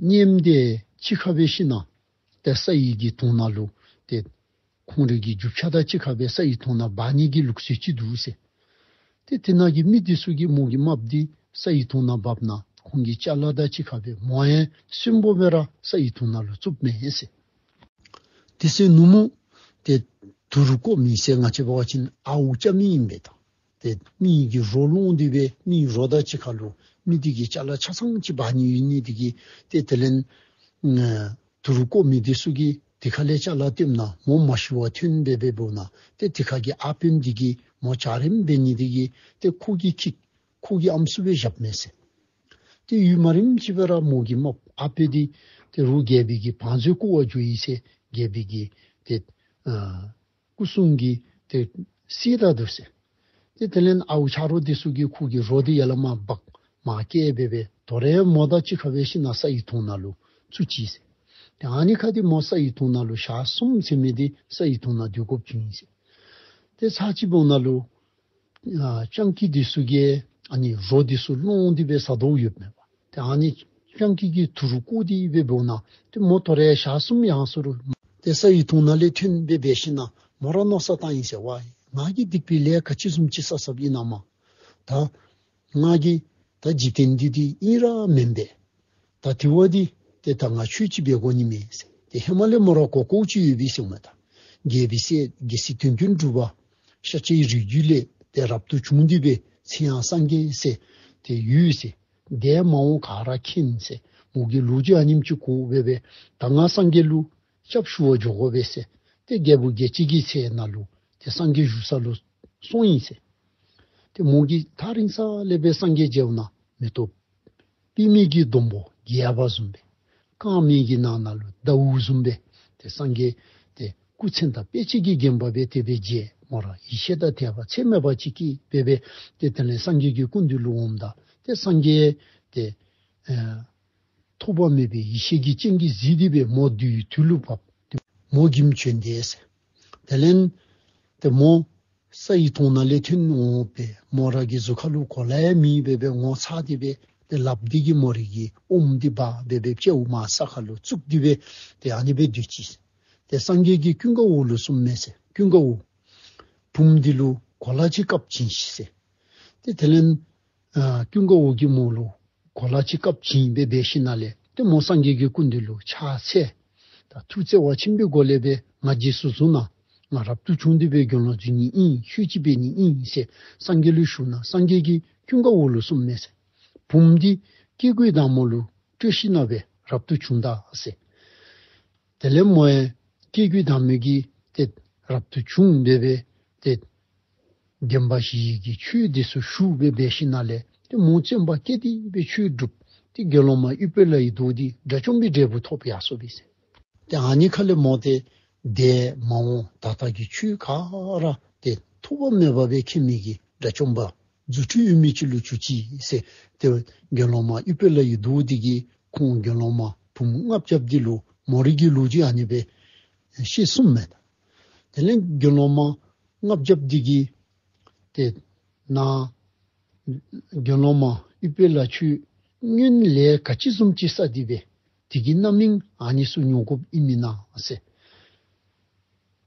གཉེནམ་དེ་གཅིག་ཁར་འབད་ཞིན་ན་ཏེ་ས་ཡི་གི་དོང་ནང་ལུ་ཏེ་ཁོང་རའི་གི་རྒྱུ་ཆ་དང་གཅིག་ཁར་སྦེ་ས་ཡི་དོང་ནང་སྦ་ནི་གི་ལུགས་སྲོལ་ཅིག་འདུག་ཟེར། ཏེ་དེ་ནང་གི་མི་འདི་ཚུ་གིས་མོ་གི་རྨགཔ་འདི་ས་ཡི་དོང་ནང་སྦཝ་ད་ཁོང་གི་ཅ་ལ་དང་གཅིག་ཁར་སྦེ་མོ་ཡང་གསོན་པོ་སྦེ་ར་ས་ཡི་དོང་ནང་ལུ་བཙུགསཔ་མས་ཟེར། དེ་ཚེ་ནུབ་མོ་ཏེ་དུར་ཀོ་མི་ཟེར་ང་བཅས་འབད་བ་ཅིན་ཨརཝ་རྐྱབ་མི་ཨིན་པས་ད། ཏེ་མི་གི་རོ་སློང་སྟེ་སྦེ་མི་རོ་དང་གཅིག་ཁར་ལུ་མི་འདི་གི་ཅ་ལ་ཆ་ཚང་ཅིག་སྦ་ནི་ཡོད་ནི་འདི་གིས་ཏེ་དེ་ལས་ཨ་དུར་ཀོ་མི་འདི་ཚུ་གིས་དེ་ཁ་ལས་ཅ་ལ་བཏོནམ་ད་མོ་མ་ཤི་བར་ཐོན་སྦེ་སྦེ་འབདཝ་ད་ཏེ་དེ་ཁ་གི་ཨརཝ་དཔོན་འདི་གིས་མོ་འཇའ་རིསམོ་འབད་ནི་འདི་གིས་ཏེ་ཁོ་གིས་འཁྱིད་ཁོ་གི་ཨམ་སྲུ་སྦེ་བཞགཔ་མས་ཟེར། ཏེ་ཡུན་མ་རིངམ་ཅིག་སྦེ་ར་མོ་གི་རྨགཔ་ཨརཝ་དཔོན་འདི་ཏེ་རོགས་རྒྱལ་པོའི་གི་བང་མཛོད་བརྐུ་བར་འགྱོ་ཡི་ཟེར་རྒྱལ་པོའི་གི་ཏེ་ཨ་སྐུ་སྲུང་གིས་ཏེ་བསད་ད་ནུག་ཟེར། ཏེ་དེ་ལས་ཨའུ་ཆ་རོགས་འདི་ཚུ་གིས་ཁོ་གི་རོ་འདི་ཡར་ལས་མར་འབག་མར་བཀལ་སྦེ་སྦེ་དོ་རུང་མོ་དང་གཅིག་ཁར་འབད་ཞིན་ན་ས་ཡི་དོང་ནང་ལུ་བཙུགས་ཅི་ཟེར། ཏེ་ཨ་ནི་ཁར་འདི་མོ་ས་ཡི་དོང་ནང་ལུ་ཞག་གསུམ་ཟེར་མི་འདི་ས་ཡི་དོང་ནང་སྡོད་དགོཔ་བྱུང་ཡི་ཟེར། ཏེ་ཚར་གཅིག་འབདཝ་ད་ལུ་ཨ་སྤྱང་ཀི་འདི་ཚུ་གིས་ཨ་ནི་རོ་འདི་ཚུ་སློང་སྟེ་སྦེ་ཟ་དོ་ཡོདཔ་མས་པ། ཏེ་ཨ་ནི་སྤྱང་ཀི་གིས་དུར་བརྐོ་སྟེ་སྦེ་འབདཝ་ད་ཏེ་མོ་དོ་རུང་ཞག་གསུམ་ཡར་སོང་རུང་ཏེ་ས་ཡི་དོང་ནང་ལས་ཐོན་སྦེ་འབད་ཞིན་ན་མོ་ར་མནོ་བསམ་བཏང་ཡི་ཟེར་ཝའེ། ང་གིས་སྡིག་པའི་ལས་ག་ཅི་བཟུམ་ཅིག་བསགས་བསགསཔ་ཨིན་ན་མས། ད་ང་གིས་ད་འཇིག་རྟེན་འདི་འདི་ཨིན་ར་མེན་པས། ད་དེ་བ་འདི་ཏེ་ད་ང་ཆོས་ཅིག་འབད་དགོ་ནི་མས་ཟེར། ཏེ་ཧེ་མ་ལས་མོ་ར་གོ་གོཝ་ཅིག་ཡོད་པས་ཟེར་མས། ད་རྒྱལ་པོའི་སྲས་རྒྱལ་སྲས་དོན་ཀུན་གྲུབ་པ་ཤཱཀྱའི་རིགས་རྒྱུད་ལས་ཏེ་རབ་ཏུ་བྱུང་སྟེ་སྦེ་མཚན་ཡང་སངས་རྒྱས་ཟེར་ཏེ་ཡོད་ཟེར། འདས་མ་འོངས་ག་ར་མཁྱེན་ཟེར། མོ་གིས་ལོ་རྒྱུས་ཨ་ནེམ་ཅིག་གོ་སྦེ་སྦེ་ད་ང་སངས་རྒྱས་ལུ་སྐྱབས་ཞུ་བར་འགྱོ་དགོ་པས་ཟེར། ཏེ་རྒྱལ་བུ་རྒྱལ་བྱེད་ཀྱི་ཚལ་ནང་ལུ་ཏེ་སངས་རྒྱས་བཞུགས་ས་ལུ་སོང་ཡི་ཟེར། ཏེ་མོ་གིས་ཐག་རིང་ས་ལས་སྦེ་སངས་རྒྱས་མཇལཝ་ད་མེ་ཏོག་པདྨའི་གི་སྡོང་པོ་རྒྱས་པ་བཟུམ་སྦེ་དཀར་མེ་གི་ནང་ན་ལུ་ཟླཝ་བཟུམ་སྦེ་ཏེ་སངས་རྒྱས་ཏེ་སྐུ་མཚན་དང་དཔེ་བྱད་ཀྱིས་བརྒྱན་པ་སྦེ་དེ་སྦེ་མཇལ། མོ་ར་ཡིད་ཆེས་དང་དད་པ་ཚད་མེད་པ་ཅིག་སྐྱེས་སྦེ་སྦེ་ཏེ་དེ་ལས་སངས་རྒྱས་ཀྱི་སྐུ་མདུན་ལུ་འོངམ་ད་ཏེ་སངས་རྒྱས་ཏེ་ཨེ་ཐོགས་པ་མེད་པའི་ཡེ་ཤེས་ཀྱི་སྤྱན་གྱིས་གཟིགས་ཏེ་སྦེ་མོ་བདུད་ཀྱི་དུག་ལུ་ཕབ། མོ་གིམ་བྱོན་ཏེ་ཟེར། དེ་ལས་ཏེ་མོ་ས་ཡི་དོང་ནང་ལས་ཐོན་འོང་སྦེ་མོ་ར་གི་གཟུགས་ཁ་ལུ་གོ་ལ་ཡང་མེད་སྦེ་སྦེ་ངོ་ཚ་སྟེ་སྦེ་ཏེ་ལགཔ་འདི་གིས་མོ་རའི་གི་ཨོམ་འདི་འབག་སྦེ་སྦེ་ལྕེཝ་མར་ས་ཁ་ལུ་བཙུགས་ཏེ་སྦེ་ཏེ་ཨ་ནི་སྦེ་སྡོད་ཅི། ཏེ་སངས་རྒྱས་ཀྱིས་ཀུན་དགའ་བོ་ལུ་གསུངམ་མས་ཟེར། ཀུན་དགའ་བོ་བུམོ་འདི་ལུ་གོ་ལ་ཅིག་བཀབ་བྱིན་ཤིག་ཟེར། ཏེ་དེ་ལས་ཨ་ཀུན་དགའ་བོ་གིས་མོ་ལུ་གོ་ལ་ཅིག་བཀབ་བྱིན་སྦེ་འབད་ཞིནམ་ལས་ཏེ་མོ་སངས་རྒྱས་ཀྱི་སྐུ་མདུན་ལུ་ཕྱག་འཚལ། ད་ཐུགས་བརྩེ་བ་ཆེན་པོའི་སྒོ་ལས་སྦེ་ང་རྗེས་སུ་བཟུང་གནང་། ང་རབ་ཏུ་བྱུང་སྟེ་སྦེ་དགེ་སློང་འཛུལ་ནི་ཨིན། ཆོས་ཅིག་འབད་ནི་ཨིན་ཟེར་སངས་རྒྱས་ལུ་ཞུ་ན་སངས་རྒྱས་ཀྱིས་ཀུན་དགའ་བོ་ལུ་གསུངམ་མས་ཟེར། བུམོ་འདི་སྐྱེ་དགུའི་བདག་མོ་ལུ་སྤྲོད་ཞིནམ་སྦེ་རབ་ཏུ་བྱུང་ད་ཟེར། དེ་ལས་མོ་ཡང་སྐྱེ་དགུའི་བདག་མོ་གིས་ཏེ་རབ་ཏུ་བྱུང་སྦེ་སྦེ་ཏེ་བདེན་པ་བཞི་ཡི་གི་ཆོས་འདི་ཚུ་ཞུ་སྦེ་འབད་ཞིནམ་ལས་ཏེ་མོ་བརྩོན་པ་བསྐྱེད་དེ་སྦེ་ཆོས་སྒྲུབ། ཏེ་དགེ་སློང་མ་ཨུཏྤ་ལའི་མདོག་འདི་དགྲ་བཅོམ་པའི་འབྲས་བུ་ཐོབ་ཡར་སོ་བས་ཟེར། ཏེ་ཨ་ནི་ཁ་ལས་མོ་ཏེ་འདས་མ་འོངས་ད་ལྟ་གི་ཆོས་ག་ར་ཏེ་ཐོགས་པ་མེད་པ་སྦེ་མཁྱེན་མི་གི་དགྲ་བཅོམ་པ་རྫུ་འཕྲུལ་ཡོད་མི་ཅིག་ལུ་གྱུར་ཅི་ཟེར། ཏེ་དགེ་སློང་མ་ཨུཏྤ་ལའི་མདོག་འདི་གིས་ཁོང་དགེ་སློང་མ་བུམོ་ལྔ་བརྒྱཔོ་འདི་ལུ་མོ་རའི་གི་ལོ་རྒྱུས་ཨ་ནི་སྦེ་བཤད་གསུངམ་མས། དེ་ལས་དགེ་སློང་མ་ལྔ་བརྒྱཔོ་འདི་གིས་ཏེ་ན་དགེ་སློང་མ་ཨུཏྤ་ལ་ཁྱོད་སྔོན་ལས་ག་ཅི་བཟུམ་ཅིག་བསགས་ཏེ་སྦེ་དེ་གི་རྣམ་སྨིན་ཨ་ནི་ཚུ་མྱོང་དགོཔ་ཨིན་མེན་ན་ཟེར།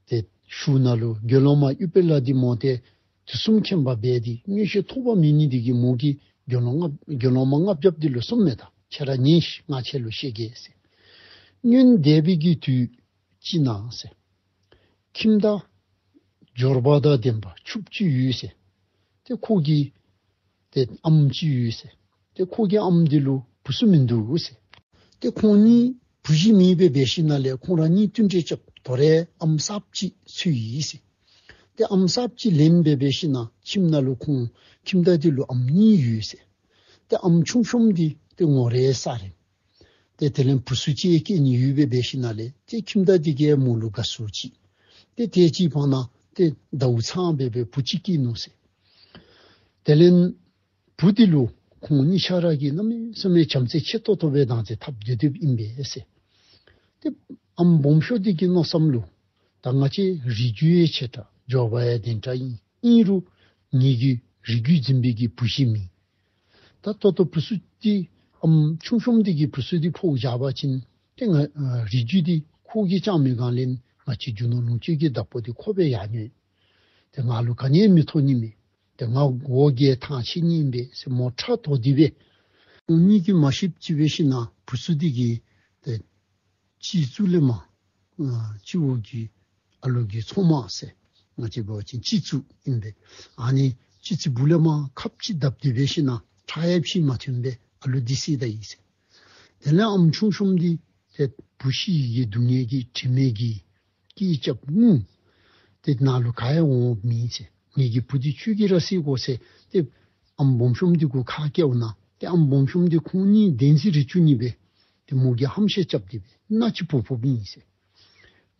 ཏེ་ཞུཝ་ད་ལུ་དགེ་སློང་མ་ཨུཏྤ་ལ་འདི་མོ་ཏེ་དུས་གསུམ་མཁྱེན་པ་འབད་དེ་མངོན་ཤེས་ཐོགས་པ་མེད་ནི་འདི་གིས་མོ་གིས་དགེ་སློང་ལྔ་དགེ་སློང་མ་ལྔ་བརྒྱཔོ་འདི་ལུ་གསུངམ་མས། ད་ཁྱེད་ར་ཉན་ཤིག། ང་ཁྱེད་ལུ་བཤད་གེ་ཟེར། སྔོན་འདས་པའི་གི་དུས་ཅིག་ནང་ཟེར། ཁྱིམ་བདག་འབྱོར་པ་དང་ལྡན་པ་ཕྱུགཔོ་ཅིག་ཡོད་ཟེར། ཏེ་ཁོ་གི་ཏེ་ཨམ་ཅིག་ཡོད་ཟེར། ཏེ་ཁོ་གི་ཨམ་འདི་ལུ་བུ་ཚུ་མིན་འདུག་ཟེར། ཏེ་ཁོང་གཉིས་བུ་གཞི་མེད་སྦེ་འབད་ཞིནམ་ལས་ཁོང་ར་གཉིས་བསྟུན་གྲོས་རྐྱབ། དོ་རུང་ཨམ་གསརཔ་ཅིག་འཚོལ་ཡི་ཟེར། ཏེ་ཨམ་གསརཔ་ཅིག་ལེན་སྦེ་འབད་ཞིནམ་ཁྱིམ་ནང་ལུ་ཁོང་ཁྱིམ་བདག་འདི་ལུ་ཨམ་གཉིས་ཡོད་ཟེར། ཏེ་ཨམ་ཆུང་ཤོས་འདི་ཏེ་ངོ་རེ་ས་རེ་ཏེ་དེ་ལས་བུ་ཚུ་ཅིག་སྐྱེ་ནི་ཡོད་སྦེ་འབད་ཞིནམ་ལས་ཏེ་ཁྱིམ་བདག་འདི་གིས་མོ་ལུ་དགའ་ཚོར་ཅིག། ཏེ་དེ་ཅིག་བར་ན་ཏེ་ཟླཝ་ཚང་སྦེ་སྦེ་བུ་ཅིག་སྐྱེས་ནུག་ཟེར། དེ་ལས་བུ་འདི་ལུ་ཁོང་གཉིས་ཆ་ར་གིས་གནམ་མེད་ས་མེད་བྱམས་བརྩེ་ཆེ་ཏོག་ཏོ་སྦེ་གནང་སྟེ་འཐབ་སྡོད་སྡོདཔ་ཨིན་པས་ཟེར། ཏེ་ཨམ་སྦོམ་ཤོས་འདི་གི་མནོ་བསམ་ལུ་ད་ང་བཅས་རིགས་རྒྱུད་ཡང་ཆེ་དྲགས་འབྱོར་པ་ཡང་ལྡན་དྲགས་ཨིན། ཨིན་རུང་ངེ་གི་རིགས་རྒྱུད་འཛིན་པའི་གི་བུ་གཞི་མེད། ད་ད་ལྟོ་བུ་ཚུ་འདི་ཨམ་ཆུང་ཤོས་འདི་གིས་བུ་ཚུ་འདི་ཕོཝ་བཞག་པ་ཅིན་ཏེ་ང་ཨ་རིགས་རྒྱུད་འདི་ཁོ་གིས་བསྐྱངས་མི་སྒང་ལས་ང་བཅས་རྒྱུ་ནོར་ལོངས་སྤྱོད་ཀྱི་བདག་པོ་འདི་ཁོ་སྦེ་ཡར་ཉོ། ཏེ་ང་ལུ་ག་ནི་ཡང་མི་ཐོབ་ནི་མས། ཏེ་ང་འོ་བརྒྱལ་ཐང་ཆད་ནི་ཨིན་པས་ཟེར་མོ་ཕྲག་དོག་སྟེ་སྦེ་ཁོང་གཉིས་ཀྱིས་མ་ཤེསཔ་ཅིག་འབད་ཞིནམ་བུ་ཚུ་འདི་གིས་ཏེ་སྤྱི་གཙུག་ལས་མར་ཨ་སྤྱི་བོ་གི་ཨ་ལོ་གི་ཚོགས་མ་ཟེར་ང་བཅས་འབད་བ་ཅིན་སྤྱི་གཙུག་ཨིན་པས། ཨ་ནི་སྤྱི་གཙུག་སྦུག་ལས་མར་ཁབ་ཅིག་བརྡབས་ཏེ་འབད་ཞིནམ་ཁྲག་ཡང་ཕྱིས་མ་ཐོན་པར་ཨ་ལོ་འདི་བསད་ད་ཡི་ཟེར། དེ་ལས་ཨམ་ཆུང་ཤོས་འདི་ཏེ་བུ་ཤི་ཡི་གི་སྡུག་བསྔལ་གྱིས་དྲན་མེད་ཀྱིས་སྐད་རྐྱབ་ངུ། ཏེ་ནཱ་ལུ་ག་ཡང་འོང་མེད་ཟེར། ངེ་གི་བུ་འདི་ཁྱོད་ཀྱིས་ར་བསད་དགོ་ཟེར། ཏེ་ཨམ་སྦོམ་ཤོས་འདི་གུ་ཁ་སྐྱེལཝ་ད་ཏེ་ཨམ་སྦོམ་ཤོས་འདི་ཁོང་གཉིས་བདེན་ཚིག་རེ་བྱུང་ནི་སྦེ་ཏེ་མོ་གིས་ཧམ་བཤད་རྐྱབ་སྟེ་སྦེ་མནའ་ཅིག་བུ་ཕོགཔ་ཨིན་ཟེར།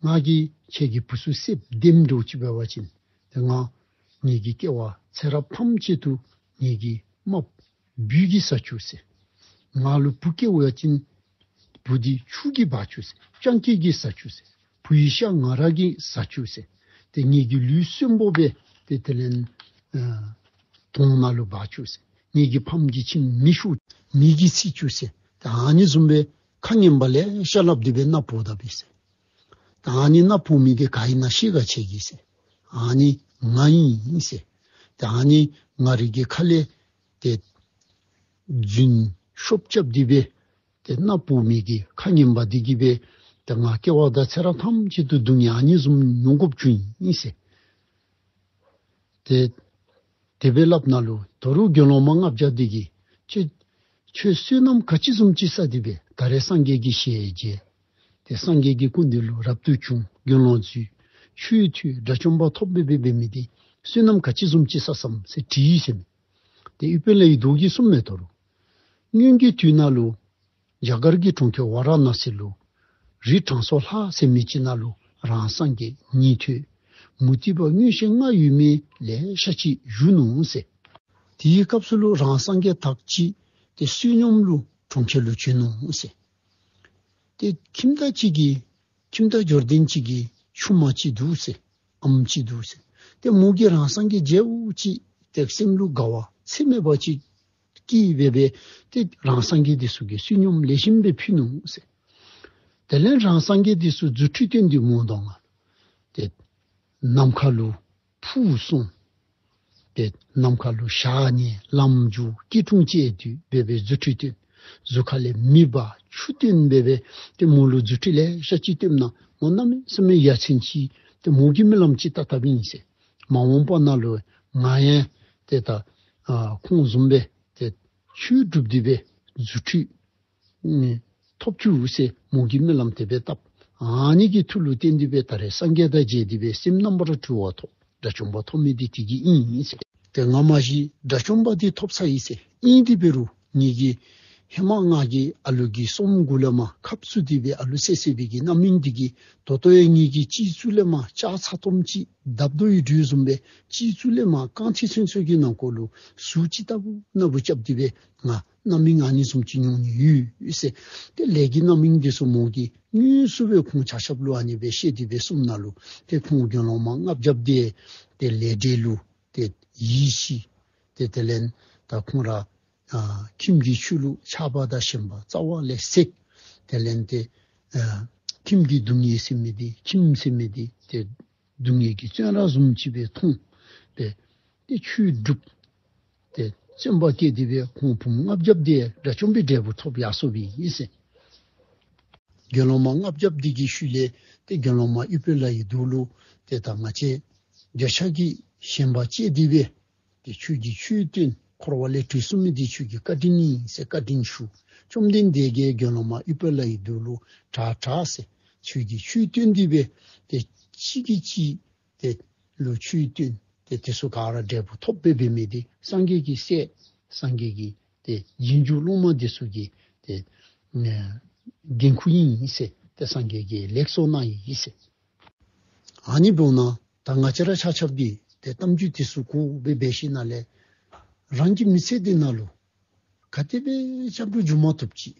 ང་གིས་ཁྱེད་ཀྱི་བུ་ཚུ་བསདཔ་བདེནམ་འདྲཝ་ཅིག་འབད་བ་ཅིན་ཏེ་ང་ ངེ་གི་སྐྱེ་བ་ཚེ་རབས་ཐམས་ཅད་དུ་ངེ་གི་རྨགཔ་སྦུལ་གྱིས་ཟ་བཅུག་ཟེར། ང་ལུ་བུ་སྐྱེ་བ་ཅིན་བུ་འདི་ཁྱུ་གིས་འབག་བཅུག་ཟེར། སྤྱང་ཀི་གིས་ཟ་བཅུག་ཟེར། བུའི་ཤ་ང་ར་གིས་ཟ་བཅུག་ཟེར། ཏེ་ངེ་གི་ལུས་གསོན་པོ་སྦེ་ཏེ་དེ་ལས་ཨ་དོང་ནང་ལུ་འབག་བཅུག་ཟེར། ངེ་གི་ཕམ་གྱི་ཁྱིམ་མེ་ཤོར་མེ་གིས་འཚིག་བཅུག་ཟེར། ཏེ་ཨ་ནི་བཟུམ་སྦེ་ཁ་ངན་པ་ལེ་ཤ་སླབ་སྟེ་སྦེ་མནའ་བོར་ད་པས་ཟེར། ད་ཨ་ནི་མནའ་བོར་མི་འདི་ག་ཨིན་ན་ཤེས་ག་ཁྱེད་ཀྱིས་ཟེར། ཨ་ནི་ང་ཨིན་ཟེར། ད་ཨ་ནི་ང་རའི་གི་ཁ་ལས་ཏེ་རྫུན་ཤོབ་རྐྱབ་སྟེ་སྦེ་ཏེ་མནའ་བོར་མི་གི་ཁ་ངན་པ་འདི་གིས་སྦེ་ཏེ་ང་སྐྱེ་བ་དང་ཚེ་རབས་ཐམས་ཅད་དུ་སྡུག་བསྔལ་ཨ་ནི་བཟུམ་མྱོང་དགོཔ་བྱུང་ཡི་ཟེར། ཏེ་དེ་སྦེ་སླབ་ད་ལུ་དོ་རུང་དགེ་སློང་མ་ལྔ་བརྒྱ་འདི་གིས་ཁྱོད་ཁྱོད་བསོད་ནམས་ག་ཅི་བཟུམ་ཅིག་བསགས་ཏེ་སྦེ་ད་རེས་སངས་རྒྱས་ཀྱི་ཞལ་མཇལ། ཏེ་སངས་རྒྱས་ཀྱི་སྐུ་མདུན་ལུ་རབ་ཏུ་བྱུང་དགེ་སློང་ཚུ་ཆོས་ཐོས་དགྲ་བཅོམ་པ་ཐོབ་སྦེ་འབད་མི་འདི་བསོད་ནམས་ག་ཅི་བཟུམ་ཅིག་བསགས་སམ་ཟེར་དྲིས་ཡི་ཟེར་མས། ཏེ་ཨུཏྤ་ལའི་མདོག་གིས་གསུངས་མས་དོ་རུང་། སྔོན་གྱི་དུས་ནང་ལུ་རྒྱ་གར་གྱི་གྲོང་ཁྱེར་ཝཱ་ར་ཎཱ་སི་ལུ་རི་དྲང་སྲོང་ལྷ་ཟེར་མི་ཅིག་ནང་ལུ་རང་སངས་རྒྱས་ཉན་ཐོས་མུ་སྟེགས་པ་མངོན་ཤེས་ལྔ་ཡོད་མི་ལེ་ཤ་ཅིག་བཞུགས་ནུག་ཟེར། དེའི་སྐབས་སུ་ལུ་རང་སངས་རྒྱས་དག་ཅིག་ཏེ་བསོད་སྙོམས་ལུ་གྲོང་ཁྱེར་ལུ་བྱོན་ནུག་ཟེར། ཏེ་ཁྱིམ་བདག་ཅིག་གི་ཁྱིམ་བདག་འབྱོར་ལྡན་ཅིག་གི་ཆུང་མ་ཅིག་འདུག་ཟེར། ཨམ་ཅིག་འདུག་ཟེར། ཏེ་མོ་གིས་རང་སངས་རྒྱས་མཇལཝ་ཅིག་ཏེ་སེམས་ལུ་དགའ་བ་ཚད་མེད་པ་ཅིག་སྐྱེས་སྦེ་སྦེ་ཏེ་རང་སངས་རྒྱས་འདི་ཚུ་གི་བསོད་སྙོམས་ལེགས་ཤོམ་སྦེ་ཕུལ་ནུག་ཟེར། དེ་ལས་རང་སངས་རྒྱས་འདི་ཚུ་རྫུ་འཕྲུལ་སྟོན་ཏེ་མོ་དང་ང་ཏེ་ནམ་མཁའ་ལུ་འཕུར་སོང་། ཏེ་ནམ་མཁའ་ལུ་ཞག་ཉལ་ལམ་འགྱོ་སྐྱིལ་ཀྲུང་བཅས་ཏེ་སྦེ་སྦེ་རྫུ་འཕྲུལ་སྟོན། གཟུགས་ཁ་ལས་མེ་འབར་ཆུ་བཏོན་སྦེ་སྦེ་ཏེ་མོ་ལུ་རྫུ་འཕྲུལ་ལེ་ཤ་ཅིག་སྟོནམ་ད་མོ་གནམ་མེད་ས་མེད་ཡ་མཚན་ཆེ། ཏེ་མོ་གིས་སྨོན་ལམ་ཅིག་བཏབ་བཏབཔ་ཨིན་ཟེར། མ་འོངས་པ་ནང་ལུ་ང་ཡང་ཏེ་ད་ཨ་ཁོང་བཟུམ་སྦེ་ཏེ་ཆོས་སྒྲུབ་སྟེ་སྦེ་རྫུ་འཕྲུལ་ཨེ་ཐོབ་བཅུག་ཟེར་མོ་གིས་སྨོན་ལམ་དེ་སྦེ་བཏབ། ཨ་ནི་གི་མཐུ་ལུ་བརྟེན་ཏེ་སྦེ་ད་རེས་སངས་རྒྱས་དང་མཇལ་ཏེ་སྦེ་སེམས་རྣམ་པར་གྲོལ་བ་ཐོབ། དགྲ་བཅོམ་པ་ཐོབ་མི་འདི་དེ་གིས་ཨིན་ཟེར། ཏེ་ང་མ་གཞི་དགྲ་བཅོམ་པ་འདི་ཐོབ་ཚར་ཡི་ཟེར། ཨིན་ཏེ་འབད་རུང་ངེ་གི་ཧེ་མ་ང་གིས་ཨ་ལུ་གི་གསོངམ་གུ་ལས་མར་ཁབ་བཙུགས་ཏེ་སྦེ་ཨ་ལུ་བསད་བསད་པའི་གི་རྣམ་སྨིན་འདི་གིས་ད་ལྟོ་ཡང་ངེ་གི་སྤྱི་གཙུག་ལས་མར་ལྕགས་ཚ་ཏོམ་ཅིག་བརྡབ་དོ་ཡི་འགྲོས་བཟུམ་སྦེ་སྤྱི་གཙུག་ལས་མར་རྐང་མཐིལ་ཚུན་ཚོད་ཀྱི་ནང་འཁོད་ལུ་ཟུག་ཅིག་ལྟ་བུ་ན་བུ་རྐྱབ་སྟེ་སྦེ་ང་རྣམ་སྨིན་ཨ་ནི་བཟུམ་ཅིག་མྱོང་ནི་ཡོད་ཟེར། ཏེ་ལས་ཀྱི་རྣམ་སྨིན་འདི་ཚུ་མོ་གིས་དངོས་སུ་སྦེ་ཁོང་ཆ་ཁྱབ་ལུ་ཨ་ནི་སྦེ་བཤད་དེ་སྦེ་གསུངམ་ད་ལུ་ཏེ་ཁོང་དགེ་སློང་མ་ལྔ་བརྒྱ་འདི་ཏེ་ལས་འབྲས་ལུ་ཏེ་ཡིད་ཆེས། ཏེ་དེ་ལས་ད་ཁོང་ར་ཨ་ཁྱིམ་གྱི་ཆོས་ལུ་ཆགས་པ་དང་ཞེན་པ་རྩ་བ་ལས་བསྲེགས། དེ་ལས་ཏེ་ཨ་ཁྱིམ་གྱི་སྡུག་བསྔལ་ཟེར་མི་འདི་ཁྱིམ་ཟེར་མི་འདི་ཏེ་སྡུག་བསྔལ་གྱི་བཙོན་ར་བཟུམ་ཅིག་སྦེ་མཐོང་སྦེ་ཏེ་ཆོས་སྒྲུབ། ཏེ་བརྩོན་པ་བསྐྱེད་དེ་སྦེ་ཁོང་བུམོ་ལྔ་བརྒྱ་འདི་དགྲ་བཅོམ་པའི་འབྲས་བུ་ཐོབ་ཡར་སོཔ་ཨིན་ཟེར། དགེ་སློང་མ་ལྔ་བརྒྱ་འདི་གི་ཤུལ་ལས་ཏེ་དགེ་སློང་མ་ཨུཏྤ་ལའི་མདོག་ལུ་ཏེ་ད་ང་བཅས་འདོད་ཆགས་ཀྱི་ཞེན་པ་བཅད་དེ་སྦེ་ཏེ་ཁྱོད་ཀྱིས་ཆོས་སྟོན། འཁོར་བ་ལས་གྲོལ་ཚུགས་མི་འདི་ཁྱོད་ཀྱི་བཀའ་དྲིན་ཨིན་ཟེར་བཀའ་དྲིན་ཞུ། བཅོམ་ལྡན་འདས་ཀྱིས་དགེ་སློང་མ་ཨུཏྤ་ལའི་མདོག་ལུ་དྲག་དྲག་ཟེར་ཁྱོད་ཀྱིས་ཆོས་སྟོན་ཏེ་སྦེ་ཏེ་གཅིག་གིས་གཅིག་ཏེ་ལུ་ཆོས་སྟོན། ཏེ་དེ་ཚུ་ག་ར་འབྲས་བུ་ཐོབ་སྦེ་འབད་མི་འདི་སངས་རྒྱས་ཀྱི་སྲས་སངས་རྒྱས་ཀྱི་ཏེ་རྗེས་འཇུག་སློབ་མ་འདི་ཚུ་གི་ཏེ་ཨེ་འགན་ཁུར་ཨིན་ཟེར། ཏེ་སངས་རྒྱས་ཀྱིས་ལེགས་སོ་གནང་ཡི་ཟེར། ཨ་ནི་འབདཝ་ད་ད་ང་བཅས་ར་ཆ་ཁྱབ་འདི་ཏེ་གཏམ་རྒྱུད་འདི་ཚུ་གོ་སྦེ་འབད་ཞིནམ་ལས་རང་གི་མི་ཚེ་འདི་ནང་ལུ་ག་དེ་སྦེ་རྐྱབ་རུང་འགྱོ་མ་བཏུབ་ཅིག།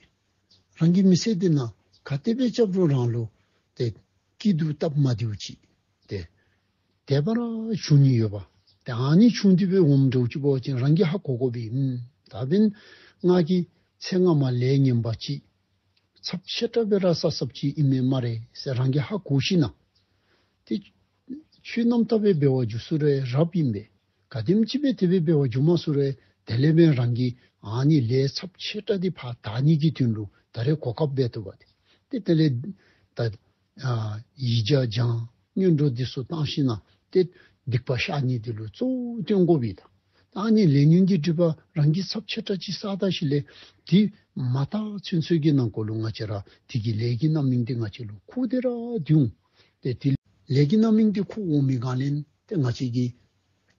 རང་གི་མི་ཚེ་འདི་ནང་ག་དེ་སྦེ་རྐྱབ་རུང་རང་ལུ་ཏེ་སྐྱིད་སྡུག་སྟབས་མ་བདེཝ་ཅིག་ཏེ་དེ་སྦེ་ར་བྱུང་ནི་ཡོདཔ། ཏེ་ཨ་ནི་བྱུང་སྟེ་སྦེ་འོངམ་འདྲཝ་ཅིག་འབད་བ་ཅིན་རང་གིས་ཧ་གོ་དགོ་པས། ཨུམ་ད་འབདན་ང་གིས་ཚེ་སྔ་མ་ལས་ངན་པ་ཅིག་ཚབས་ཆེ་དྲགས་སྦེ་ར་བསགས་བསགསཔ་ཅིག་ཨིན་མས་སྨ་རེ་ཟེར་རང་གིས་ཧ་གོ་ཞིནམ་ཏེ་ཆོས་རྣམ་དག་སྦེ་འབད་བར་འགྱོ་ཚུགས་རུང་རབ་ཨིན་པས། ག་དེམ་ཅིག་སྦེ་དེ་སྦེ་འབད་བར་འགྱོ་མ་ཚུགས་རུང་དེ་ལས་འབདན་རང་གིས་ཨ་ནི་ལས་ཚབས་ཆེ་དྲགས་འདི་ཕར་དག་ནི་གི་དོན་ལུ་ད་རེས་གོ་སྐབས་འབད་བཏུབ་པས། ཏེ་དེ་ལས་ད་ཨ་ཡིག་བརྒྱ་བགྱང་སྔོན་འགྲོ་འདི་ཚུ་བཏང་ཞིནམ་ཏེ་སྡིག་པ་བཤགས་ནི་འདི་ལུ་གཙོ་བོ་བཏོན་དགོ་པས། ད་ཨ་ནི་ལས་ཉོན་གྱི་སྒྲིབ་པ་རང་གིས་ཚབས་ཆེ་དྲགས་ཅིག་བསགས་ད་ཞིནམ་ལས་དེ་མ་དག་ཚུན་ཚོད་ཀྱི་ནང་འཁོད་ལུ་ང་བཅས་ར་དེ་གི་ལས་ཀྱི་རྣམ་སྨིན་འདི་ང་བཅས་ལུ་འཁོར་ཏེ་ར་འདུག། ཏེ་དེ་ལས་ཀྱི་རྣམ་སྨིན་འདི་འཁོར་འོང་མི་སྒང་ལས་ཏེ་ང་བཅས་ཀྱིས་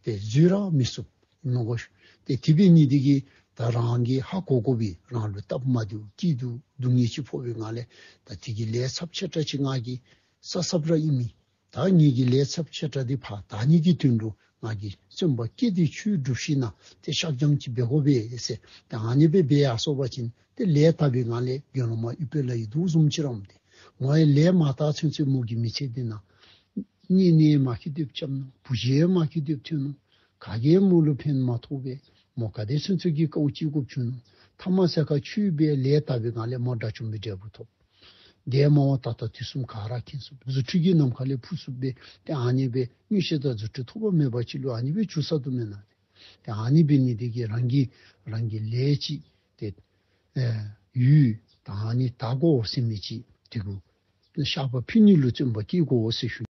ཏེ་བཟོད་ར་མི་ཚུགས་ནོ་གོ། ཏེ་དེ་འབད་ནི་འདི་གིས་ད་རང་གིས་ཧ་གོ་དགོ་པས། རང་ལུ་སྟབས་མ་བདེཝ་སྐྱིད་སྡུག་སྡུག་བསྔལ་ཅིག་ཕོག་པའི་སྒང་ལས་ད་དེ་གི་ལས་ཚབས་ཆེ་དྲགས་ཅིག་ང་གིས་བསགས་བསགསཔ་ར་ཨིན་མས། ད་ངེ་གི་ལས་ཚབས་ཆེ་དྲགས་འདི་ཕར་དག་ནི་གི་དོན་ལུ་ ང་གིས་བརྩོན་པ་བསྐྱེད་དེ་ཆོས་སྒྲུབ་ཞིནམ་ལས་ཏེ་བཤགས་སྦྱང་ཅིག་འབད་དགོ་པས་ཟེར། ཏེ་ཨ་ནི་སྦེ་འབད་ཡར་སོང་པ་ཅིན་ཏེ་ལས་དག་པའི་ངང་ལས་དགེ་སློང་མ་ཨུཏྤལ་ཡིག་དྲུག་བཟུམ་ཅིག་ར་འོང་། ཏེ་མོ་ཡང་ལས་མ་དག་ཚུན་ཚོད་མོ་གི་མི་ཚེ་འདི་ནང་གཉེན་ཉེ་མ་གིས་སྡོད་རྐྱབ་ནུག། བུ་གཞི་མ་གིས་སྡོད་ཐོན་ནུག། ག་གིས་མོ་ལུ་ཕན་མ་ཐོགས་པས། མོ་ག་དེ་ཚུན་ཚོད་ཀྱི་དཀའཝ་སྤྱད་དགོཔ་བྱུང་ནུག། ཐ་མ་ས་ཁར་ཆོས་འབད་ལས་དག་པའི་ངང་ལས་མོ་དགྲ་བཅོམ་པའི་འབྲས་བུ་ཐོབ། དེ་མོ་ད་ལྟོ་དུས་གསུམ་ག་ར་མཁྱེན་ཚུགསཔ་རྫུ་འཕྲུལ་གྱི་ནམ་མཁའ་ལས་འཕུར་ཚུགསཔ་སྦེ་ཏེ་ཨ་ནི་སྦེ་མངོན་ཤེས་དང་རྫུ་འཕྲུལ་ཐོགས་པ་མེད་པ་ཅིག་ལུ་ཨ་ནི་སྦེ་འགྱུར་ས་འདུག་མེན་ན། ཏེ་ཨ་ནི་འབད་ནི་དེ་གིས་རང་གིས་རང་གི་ལས་ཅིག་ཏེ་ཨེ་ཡུལ་ད་ཨ་ནི་དག་དགོ་ཟེར་མི་ཅིག་དེ་གུ་བཤགས་པ་ཕུལ་ནི་ལུ་བརྩོན་པ་བསྐྱེད་དགོ་ཟེར་ཞུ།